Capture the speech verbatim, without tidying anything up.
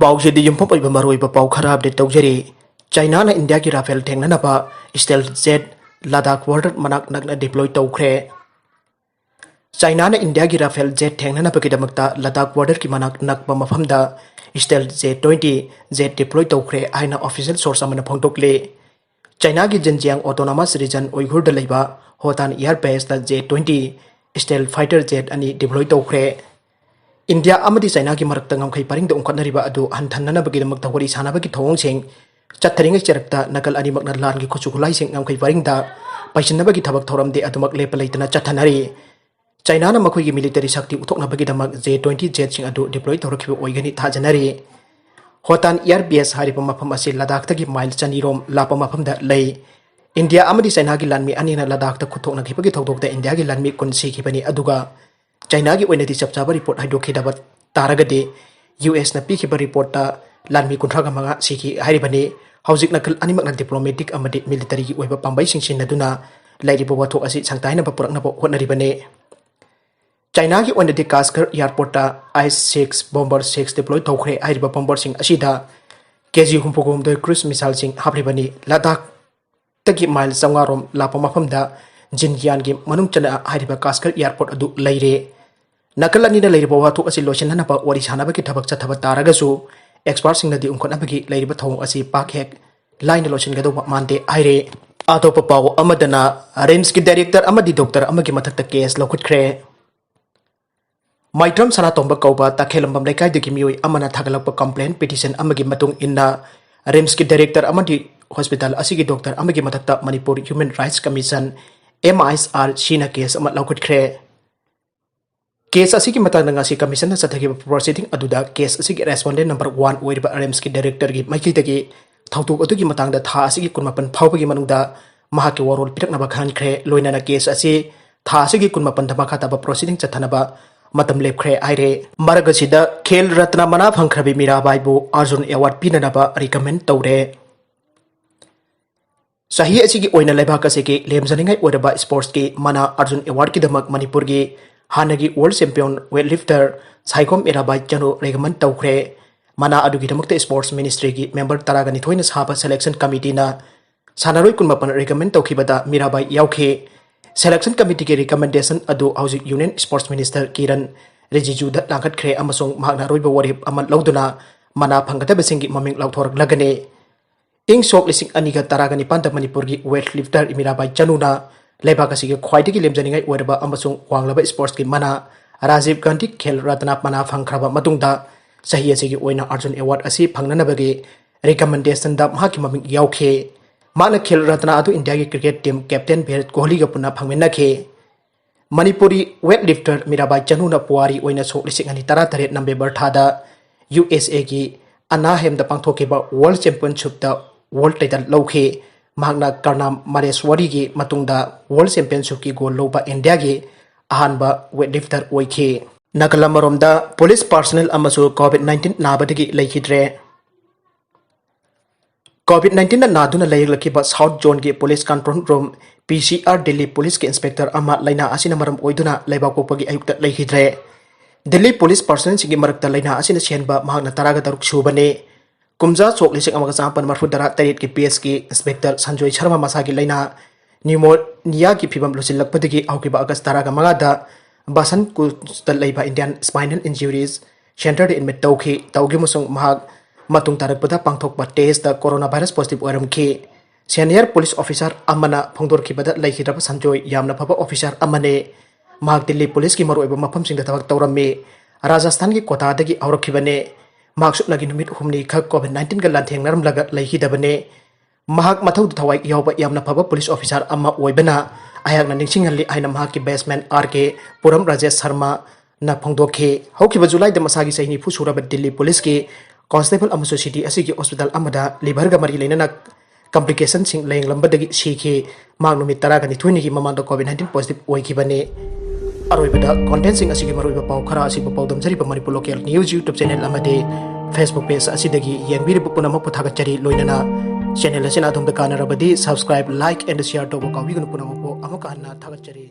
ꯄꯥꯎꯁꯤꯗꯤ ꯌꯨꯝꯐꯝ ꯑꯣꯏꯕ ꯃꯔꯨꯑꯣꯏꯕ ꯄꯥꯎ ꯈꯔ ꯑꯞꯗꯦꯠ ꯇꯧꯖꯔꯤ꯫ ꯆꯥꯏꯅꯥꯅ ꯏꯟꯗꯤꯌꯥꯒꯤ ꯔꯥꯐꯦꯜ ꯊꯦꯡꯅꯅꯕ ꯁ꯭ꯇꯦꯜꯊ ꯖꯦꯠ ꯂꯗꯥꯈ ꯕꯣꯔꯗꯔ ꯃꯅꯥꯛ ꯅꯛꯅ ꯗꯤꯄ꯭ꯂꯣꯏ ꯇꯧꯈ꯭ꯔꯦ꯫ ꯆꯥꯏꯅꯥꯅ ꯏꯟꯗꯤꯌꯥꯒꯤ ꯔꯥꯐꯦꯜ ꯖꯦꯠ ꯊꯦꯡꯅꯅꯕꯒꯤꯗꯃꯛꯇ ꯂꯗꯥꯈ ꯕꯣꯔꯗꯔꯒꯤ ꯃꯅꯥꯛ ꯅꯛꯄ ꯃꯐꯝꯗ ꯁ꯭ꯇꯦꯜꯊ ꯖꯦ ꯇ꯭ꯋꯦꯟꯇꯤ ꯖꯦꯠ ꯗꯤꯄ꯭ꯂꯣꯏ ꯇꯧꯈ꯭ꯔꯦ ꯍꯥꯏꯅ ꯑꯣꯐꯤꯁꯤꯌꯦꯜ ꯁꯣꯔꯁ ꯑꯃꯅ ꯐꯣꯡꯗꯣꯛꯂꯤ꯫ ꯆꯥꯏꯅꯥꯒꯤ ꯖꯤꯟꯖꯤꯌꯥꯡ ꯑꯣꯇꯣꯅꯣꯃꯁ ꯔꯤꯖꯟ ꯎꯏꯒꯨꯔꯗ ꯂꯩꯕ Hotan air base J twenty stealth fighter jet ꯑꯅꯤ ꯗꯤꯄ꯭ꯂꯣꯏ ꯇꯧꯈ꯭ꯔꯦ꯫ ꯏꯟꯗꯤꯌꯥ ꯑꯃꯗꯤ ꯆꯥꯏꯅꯥꯒꯤ ꯃꯔꯛꯇ ꯉꯝꯈꯩ ꯄꯔꯤꯡꯗ ꯎꯪꯈꯠꯅꯔꯤꯕ ꯑꯗꯨ ꯍꯟꯊꯅꯅꯕꯒꯤꯗꯃꯛꯇ ꯋꯥꯔꯤ ꯁꯥꯅꯕꯒꯤ ꯊꯧꯑꯣꯡꯁꯤꯡ ꯆꯠꯊꯔꯤꯉꯩ ꯆꯔꯛꯇ ꯅꯥꯀꯜ ꯑꯅꯤꯃꯛꯅ ꯂꯥꯟꯒꯤ ꯈꯨꯠꯁꯨ ꯈꯨꯠꯂꯥꯏꯁꯤꯡ ꯉꯝꯈꯩ ꯄꯔꯤꯡꯗ ꯄꯩꯁꯤꯟꯅꯕꯒꯤ ꯊꯕꯛ ꯊꯧꯔꯝꯗꯤ ꯑꯗꯨꯃꯛ ꯂꯦꯞꯄ ꯂꯩꯇꯅ ꯆꯠꯊꯅꯔꯤ꯫ ꯆꯥꯏꯅꯥꯅ ꯃꯈꯣꯏꯒꯤ ꯃꯤꯂꯤꯇꯔꯤ ꯁꯛꯇꯤ ꯎꯠꯊꯣꯛꯅꯕꯒꯤꯗꯃꯛ ꯖꯦ ꯇ꯭ꯋꯦꯟꯇꯤ ꯖꯦꯠꯁꯤꯡ ꯑꯗꯨ ꯗꯤꯄ꯭ꯂꯣꯏ ꯇꯧꯔꯛꯈꯤꯕ ꯑꯣꯏꯒꯅꯤ ꯊꯥꯖꯅꯔꯤ꯫ ꯍꯣꯇꯥꯟ ꯑꯦꯌꯔ ꯕꯦꯁ ꯍꯥꯏꯔꯤꯕ ꯃꯐꯝ ꯑꯁꯤ ꯂꯗꯥꯈꯇꯒꯤ ꯃꯥꯏꯜ ꯆꯅꯤꯔꯣꯝ ꯂꯥꯞꯄ ꯃꯐꯝꯗ ꯂꯩ꯫ ꯏꯟꯗꯤꯌꯥ ꯑꯃꯗꯤ ꯆꯥꯏꯅꯥꯒꯤ ꯂꯥꯟꯃꯤ ꯑꯅꯤꯅ ꯂꯗꯥꯈꯇ ꯈꯨꯠꯊꯣꯛꯅꯈꯤꯕꯒꯤ ꯊꯧꯗꯣꯛꯇ ꯏꯟꯗꯤꯌꯥꯒꯤ ꯂꯥꯟꯃꯤ ꯀꯨꯟ ꯁꯤꯈꯤꯕꯅꯤ, ꯑꯗꯨꯒ ꯆꯥꯏꯅꯥꯒꯤ ꯑꯣꯏꯅꯗꯤ ꯆꯞ ꯆꯥꯕ ꯔꯤꯄꯣꯔꯠ ꯍꯥꯏꯗꯣꯛꯈꯤꯗꯕ ꯇꯥꯔꯒꯗꯤ, ꯌꯨ ꯑꯦꯁꯅ ꯄꯤꯈꯤꯕ ꯔꯤꯄꯣꯔꯠꯇ ꯂꯥꯟꯃꯤ ꯀꯨꯟꯊ꯭ꯔꯥꯒ ꯃꯉꯥ ꯁꯤꯈꯤ ꯍꯥꯏꯔꯤꯕꯅꯤ꯫ ꯍꯧꯖꯤꯛ ꯅꯥꯀꯜ ꯑꯅꯤꯃꯛꯅ ꯗꯤꯄ꯭ꯂꯣꯃꯦꯇꯤꯛ ꯑꯃꯗꯤ ꯃꯤꯂꯤꯇꯔꯤꯒꯤ ꯑꯣꯏꯕ ꯄꯥꯝꯕꯩꯁꯤꯡ ꯁꯤꯖꯤꯟꯅꯗꯨꯅ ꯂꯩꯔꯤꯕ ꯋꯥꯊꯣꯛ ꯑꯁꯤ ꯁꯪꯇꯥꯏꯅꯕ ꯄꯨꯔꯛꯅꯕ ꯍꯣꯠꯅꯔꯤꯕꯅꯤ꯫ ꯆꯥꯏꯅꯥꯒꯤ ꯑꯣꯏꯅꯗꯤ ꯀꯥꯁꯀꯔ ꯑꯦꯌꯔꯄꯣꯔꯠꯇ ꯑꯥꯏ ꯁꯤꯛꯁ ꯕꯣꯝꯕꯔ ꯁꯤꯛꯁ ꯗꯤꯄ꯭ꯂꯣꯏ ꯇꯧꯈ꯭ꯔꯦ꯫ ꯍꯥꯏꯔꯤꯕ ꯕꯣꯝꯕꯔꯁꯤꯡ ꯑꯁꯤꯗ ꯀꯦ ꯖꯤ ꯍꯨꯝꯐꯨ ꯍꯨꯝꯗꯣꯏ ꯀ꯭ꯔꯨꯏꯖ ꯃꯤꯁꯥꯏꯜꯁꯤꯡ ꯍꯥꯞꯂꯤꯕꯅꯤ꯫ ꯂꯗꯥꯈꯇꯒꯤ ꯃꯥꯏꯜ ꯆꯥꯝꯃꯉꯥ ꯔꯣꯝ ꯂꯥꯞꯄ ꯃꯐꯝꯗ ꯖꯤꯟꯖꯤꯌꯥꯟꯒꯤ ꯃꯅꯨꯡ ꯆꯟꯅ ꯍꯥꯏꯔꯤꯕ ꯀꯥꯁꯀꯔ ꯑꯦꯌꯔꯄꯣꯔꯠ ꯑꯗꯨ ꯂꯩꯔꯦ꯫ ꯅꯥꯀꯜ ꯑꯅꯤꯅ ꯂꯩꯔꯤꯕ ꯋꯥꯊꯣꯛ ꯑꯁꯤ ꯂꯣꯏꯁꯤꯟꯅꯅꯕ ꯋꯥꯔꯤ ꯁꯥꯅꯕꯒꯤ ꯊꯕꯛ ꯆꯠꯊꯕ ꯇꯥꯔꯒꯁꯨ, ꯑꯦꯛꯁꯄꯥꯔꯠꯁꯤꯡꯅꯗꯤ ꯎꯪꯈꯠꯅꯕꯒꯤ ꯂꯩꯔꯤꯕ ꯊꯧꯑꯣꯡ ꯑꯁꯤ ꯄꯥꯛ ꯍꯦꯛ ꯂꯥꯏꯅ ꯂꯣꯏꯁꯤꯟꯒꯗꯧꯕ ꯃꯥꯟꯗꯦ ꯍꯥꯏꯔꯦ꯫ ꯑꯇꯣꯞꯄ ꯄꯥꯎ ꯑꯃꯗꯅ, ꯔꯤꯝꯁꯀꯤ ꯗꯥꯏꯔꯦꯛꯇꯔ ꯑꯃꯗꯤ ꯗꯣꯛꯇꯔ ꯑꯃꯒꯤ ꯃꯊꯛꯇ ꯀꯦꯁ ꯂꯧꯈꯠꯈ꯭ꯔꯦ꯫ ꯃꯥꯏꯇ꯭ꯔꯝ ꯁꯅꯥꯇꯣꯝꯕ ꯀꯧꯕ ꯇꯈꯦꯂꯝꯕꯝ ꯂꯩꯀꯥꯏꯗꯒꯤ ꯃꯤꯑꯣꯏ ꯑꯃꯅ ꯊꯥꯒꯠꯂꯛꯄ ꯀꯝꯄ꯭ꯂꯦꯟ ꯄꯤꯇꯤꯁꯟ ꯑꯃꯒꯤ ꯃꯇꯨꯡ ꯏꯟꯅ, ꯔꯤꯝꯁꯀꯤ ꯗꯥꯏꯔꯦꯛꯇꯔ ꯑꯃꯗꯤ ꯍꯣꯁꯄꯤꯇꯥꯜ ꯑꯁꯤꯒꯤ ꯗꯣꯛꯇꯔ ꯑꯃꯒꯤ ꯃꯊꯛꯇ Manipur human rights commission, M I R ꯁꯤꯅ ꯀꯦꯁ ꯑꯃ ꯂꯧꯈꯠꯈ꯭ꯔꯦ꯫ ꯀꯦꯁ ꯑꯁꯤꯒꯤ ꯃꯇꯥꯡꯗ ꯉꯁꯤ ꯀꯃꯤꯁꯟꯅ ꯆꯠꯊꯈꯤꯕ ꯄ꯭ꯔꯣꯁꯤꯗꯤꯡ ꯑꯗꯨꯗ ꯀꯦꯁ ꯑꯁꯤꯒꯤ ꯔꯦꯁꯄꯣꯟꯗꯦꯟ ꯅꯝꯕꯔ ꯋꯥꯟ ꯑꯣꯏꯔꯤꯕ ꯔꯤꯝꯁꯀꯤ ꯗꯥꯏꯔꯦꯛꯇꯔꯒꯤ ꯃꯥꯏꯀꯩꯗꯒꯤ ꯊꯧꯗꯣꯛ ꯑꯗꯨꯒꯤ ꯃꯇꯥꯡꯗ ꯊꯥ ꯑꯁꯤꯒꯤ ꯀꯨꯟꯃꯥꯄꯟ ꯐꯥꯎꯕꯒꯤ ꯃꯅꯨꯡꯗ ꯃꯍꯥꯛꯀꯤ ꯋꯥꯔꯣꯜ ꯄꯤꯔꯛꯅꯕ ꯈꯪꯍꯟꯈ꯭ꯔꯦ꯫ ꯂꯣꯏꯅꯅ ꯀꯦꯁ ꯑꯁꯤ ꯊꯥ ꯑꯁꯤꯒꯤ ꯀꯨꯟꯃꯥꯄꯟꯗ ꯃꯈꯥ ꯇꯥꯕ ꯄ꯭ꯔꯣꯁꯤꯗꯤꯡ ꯆꯠꯊꯅꯕ ꯃꯇꯝ ꯂꯦꯞꯈ꯭ꯔꯦ ꯍꯥꯏꯔꯦ꯫ ꯃꯔꯛ ꯑꯁꯤꯗ ꯈꯦꯜ ꯔꯠꯅ ꯃꯅꯥ ꯐꯪꯈ꯭ꯔꯕꯤ ꯃꯤꯔꯥꯕꯥꯏꯕꯨ ꯑꯔꯖꯨꯟ ꯑꯦꯋꯥꯔꯗ ꯄꯤꯅꯅꯕ ꯔꯤꯀꯃꯦꯟ ꯇꯧꯔꯦ꯫ ꯆꯍꯤ ꯑꯁꯤꯒꯤ ꯑꯣꯏꯅ ꯂꯩꯕꯥꯛ ꯑꯁꯤꯒꯤ ꯂꯦꯝꯖꯅꯤꯡꯉꯥꯏ ꯑꯣꯏꯔꯕ ꯁ꯭ꯄꯣꯔꯠꯁꯀꯤ ꯃꯅꯥ ꯑꯔꯖꯨꯟ ꯑꯦꯋꯥꯔꯗꯀꯤꯗꯃꯛ ꯃꯅꯤꯄꯨꯔꯒꯤ ꯍꯥꯟꯅꯒꯤ world champion weight lifter Saikhom Mirabai Chanu recommend ꯇꯧꯈ꯭ꯔꯦ꯫ ꯃꯅꯥ ꯑꯗꯨꯒꯤꯗꯃꯛꯇ Sports Ministryꯒꯤ member ꯇꯔꯥꯒ ꯅꯤꯊꯣꯏꯅ ꯁꯥꯕ selection committeeꯅ ꯁꯥꯟꯅꯔꯣꯏ ꯀꯨꯟꯃꯥꯄꯟ recommend ꯇꯧꯈꯤꯕꯗ ꯃꯤꯔꯥꯕꯥꯏ ꯌꯥꯎꯈꯤ꯫ Selection committeeꯒꯤ recommendation ꯑꯗꯨ ꯍꯧꯖꯤꯛ Union Sports Minister ꯀꯤꯔꯟ ꯔꯤꯖꯤꯖꯨꯗ ꯂꯥꯡꯈꯠꯈ꯭ꯔꯦ ꯑꯃꯁꯨꯡ ꯃꯍꯥꯛꯅ ꯑꯔꯣꯏꯕ ꯋꯥꯔꯦꯞ ꯑꯃ ꯂꯧꯗꯨꯅ ꯃꯅꯥ ꯐꯪꯒꯗꯕꯁꯤꯡꯒꯤ ꯃꯃꯤꯡ ꯂꯥꯎꯊꯣꯔꯛꯂꯒꯅꯤ꯫ ꯏꯪ ꯁꯣꯛ ꯂꯤꯁꯤꯡ ꯑꯅꯤꯒ ꯇꯔꯥꯒ ꯅꯤꯄꯥꯟꯗ ꯃꯅꯤꯄꯨꯔꯒꯤ weightlifter ꯃꯤꯔꯥꯕꯥꯏ ꯆꯅꯨꯅ ꯂꯩꯕꯥꯛ ꯑꯁꯤꯒꯤ ꯈ꯭ꯋꯥꯏꯗꯒꯤ ꯂꯦꯝꯖꯅꯤꯡꯉꯥꯏ ꯑꯣꯏꯔꯕ ꯑꯃꯁꯨꯡ ꯋꯥꯡꯂꯕ sportsꯀꯤ ꯃꯅꯥ ꯔꯥꯖꯤꯕ ꯒꯥꯟꯙꯤ ꯈꯦꯜ ꯔꯠꯅ ꯃꯅꯥ ꯐꯪꯈ꯭ꯔꯕ ꯃꯇꯨꯡꯗ ꯆꯍꯤ ꯑꯁꯤꯒꯤ ꯑꯣꯏꯅ Arjuna Award ꯑꯁꯤ ꯐꯪꯅꯅꯕꯒꯤ recommendationꯗ ꯃꯍꯥꯛꯀꯤ ꯃꯃꯤꯡ ꯌꯥꯎꯈꯤ꯫ ꯃꯍꯥꯛꯅ ꯈꯦꯜ ꯔꯠꯅ ꯑꯗꯨ ꯏꯟꯗꯤꯌꯥꯒꯤ cricket team captain ꯚꯤꯔꯥꯠ ꯀꯣꯍꯂꯤꯒ ꯄꯨꯟꯅ ꯐꯪꯃꯤꯟꯅꯈꯤ꯫ ꯃꯅꯤꯄꯨꯔꯤ weightlifter ꯃꯤꯔꯥꯕꯥꯏ ꯆꯅꯨꯅ ꯄꯨꯋꯥꯔꯤ ꯑꯣꯏꯅ ꯁꯣꯛ ꯂꯤꯁꯤꯡ ꯑꯅꯤ ꯇꯔꯥꯇꯔꯦꯠ November ꯊꯥꯗ USAꯒꯤ ꯑꯅꯥꯍꯦꯝꯗ ꯄꯥꯡꯊꯣꯛꯈꯤꯕ World Championshipꯇ world title ꯂꯧꯈꯤ꯫ ꯃꯍꯥꯛꯅ ꯀꯔꯅꯥ ꯃꯔꯦꯁ꯭ꯋꯥꯔꯤꯒꯤ ꯃꯇꯨꯡꯗ World Championshipꯀꯤ gold ꯂꯧꯕ ꯏꯟꯗꯤꯌꯥꯒꯤ ꯑꯍꯥꯟꯕ weightlifter ꯑꯣꯏꯈꯤ꯫ ꯅꯥꯒꯥꯂꯝ ꯑꯃꯔꯣꯝꯗ police personnel ꯑꯃꯁꯨ COVID nineteen ꯅꯥꯕꯗꯒꯤ ꯂꯩꯈꯤꯗ꯭ꯔꯦ꯫ COVID nineteenꯅ ꯅꯥꯗꯨꯅ ꯂꯩꯔꯛꯂꯛꯈꯤꯕ South Zoneꯒꯤ police control room, PCR, Delhi policeꯀꯤ inspector ꯑꯃ ꯂꯥꯏꯅꯥ ꯑꯁꯤꯅ ꯃꯔꯝ ꯑꯣꯏꯗꯨꯅ ꯂꯩꯕꯥꯛꯄꯣꯛꯄꯒꯤ ꯑꯌꯨꯛꯇ ꯂꯩꯈꯤꯗ꯭ꯔꯦ꯫ ꯗꯤꯜꯂꯤ police personnelꯁꯤꯡꯒꯤ ꯃꯔꯛꯇ ꯂꯥꯏꯅꯥ ꯑꯁꯤꯅ ꯁꯤꯍꯟꯕ ꯃꯍꯥꯛꯅ ꯇꯔꯥꯒ ꯇꯔꯨꯛ ꯁꯨꯕꯅꯤ꯫ ꯀꯨꯝꯖꯥ ꯁꯣꯛ ꯂꯤꯁꯤꯡ ꯑꯃꯒ ꯆꯃꯥꯄꯟ ꯃꯔꯤꯐꯨ ꯇꯔꯥ ꯇꯔꯦꯠꯀꯤ batchꯀꯤ inspector ꯁꯟꯖꯣꯏ ꯁꯔꯃ ꯃꯁꯥꯒꯤ ꯂꯥꯏꯅꯥ pneumoniaꯒꯤ ꯐꯤꯕꯝ ꯂꯨꯁꯤꯜꯂꯛꯄꯗꯒꯤ ꯍꯧꯈꯤꯕ August ꯇꯔꯥꯒ ꯃꯉꯥꯗ ꯕꯁꯟꯠ ꯀꯨꯟꯖꯇ ꯂꯩꯕ Indian Spinal Injuries Centreꯗ admit ꯇꯧꯈꯤ꯫ ꯇꯧꯈꯤꯕ ꯑꯃꯁꯨꯡ ꯃꯍꯥꯛ ꯃꯇꯨꯡ ꯇꯥꯔꯛꯄꯗ ꯄꯥꯡꯊꯣꯛꯄ testꯇ coronavirus positive ꯑꯣꯏꯔꯝꯈꯤ꯫ Senior police officer ꯑꯃꯅ ꯐꯣꯡꯗꯣꯔꯛꯈꯤꯕꯗ ꯂꯩꯈꯤꯗ꯭ꯔꯕ ꯁꯟꯖꯣꯏ ꯌꯥꯝꯅ ꯐꯕ officer ꯑꯃꯅꯤ꯫ ꯃꯍꯥꯛ ꯗꯤꯜꯂꯤ policeꯀꯤ ꯃꯔꯨꯑꯣꯏꯕ ꯃꯐꯝꯁꯤꯡꯗ ꯊꯕꯛ ꯇꯧꯔꯝꯃꯤ꯫ ꯔꯥꯖꯁꯊꯥꯟꯒꯤ ꯀꯣꯇꯥꯗꯒꯤ ꯍꯧꯔꯛꯈꯤꯕꯅꯤ꯫ ꯃꯍꯥꯛ ꯁꯨꯞꯅꯒꯤ ꯅꯨꯃꯤꯠ ꯍꯨꯝꯅꯤꯈꯛ COVID nineteenꯒ ꯂꯥꯟꯊꯦꯡꯅꯔꯝꯂꯒ ꯂꯩꯈꯤꯗꯕꯅꯤ꯫ ꯃꯍꯥꯛ ꯃꯊꯧꯗ ꯊꯋꯥꯏ ꯌꯥꯎꯕ ꯌꯥꯝꯅ ꯐꯕ police officer ꯑꯃ ꯑꯣꯏꯕꯅ ꯑꯩꯍꯥꯛꯅ ꯅꯤꯡꯁꯤꯡꯍꯜꯂꯤ ꯍꯥꯏꯅ ꯃꯍꯥꯛꯀꯤ best man R K Puram Rajesh Sharmaꯅ ꯐꯣꯡꯗꯣꯛꯈꯤ꯫ ꯍꯧꯈꯤꯕ Julyꯗ ꯃꯁꯥꯒꯤ ꯆꯍꯤ ꯅꯤꯐꯨ ꯁꯨꯔꯕ ꯗꯤꯜꯂꯤ policeꯀꯤ constable ꯑꯃꯁꯨ city ꯑꯁꯤꯒꯤ hospital ꯑꯃꯗ liverꯒ ꯃꯔꯤ ꯂꯩꯅꯅ complicationꯁꯤꯡ ꯂꯥꯌꯦꯡꯂꯝꯕꯗꯒꯤ ꯁꯤꯈꯤ꯫ ꯃꯍꯥꯛ ꯅꯨꯃꯤꯠ ꯇꯔꯥꯒ ꯅꯤꯊꯣꯏꯅꯤꯒꯤ ꯃꯃꯥꯡꯗ COVID nineteen positive ꯑꯣꯏꯈꯤꯕꯅꯤ꯫ ꯑꯔꯣꯏꯕꯗ contentꯁꯤꯡ ꯑꯁꯤꯒꯤ ꯃꯔꯨꯑꯣꯏꯕ ꯄꯥꯎ ꯈꯔ ꯑꯁꯤꯕꯨ ꯄꯥꯎꯗꯝꯖꯔꯤꯕ Manipur Local News YouTube channel ꯑꯃꯗꯤ Facebook page ꯑꯁꯤꯗꯒꯤ ꯌꯦꯡꯕꯤꯔꯤꯕ ꯄꯨꯝꯅꯃꯛꯄꯨ ꯊꯥꯒꯠꯆꯔꯤ꯫ ꯂꯣꯏꯅꯅ channel ꯑꯁꯤꯅ ꯑꯗꯣꯝꯗ ꯀꯥꯟꯅꯔꯕꯗꯤ subscribe, like and share ꯇꯧꯕ ꯀꯥꯎꯕꯤꯒꯅꯨ꯫ ꯄꯨꯝꯅꯃꯛꯄꯨ ꯑꯃꯨꯛꯀ ꯍꯟꯅ ꯊꯥꯒꯠꯆꯔꯤ꯫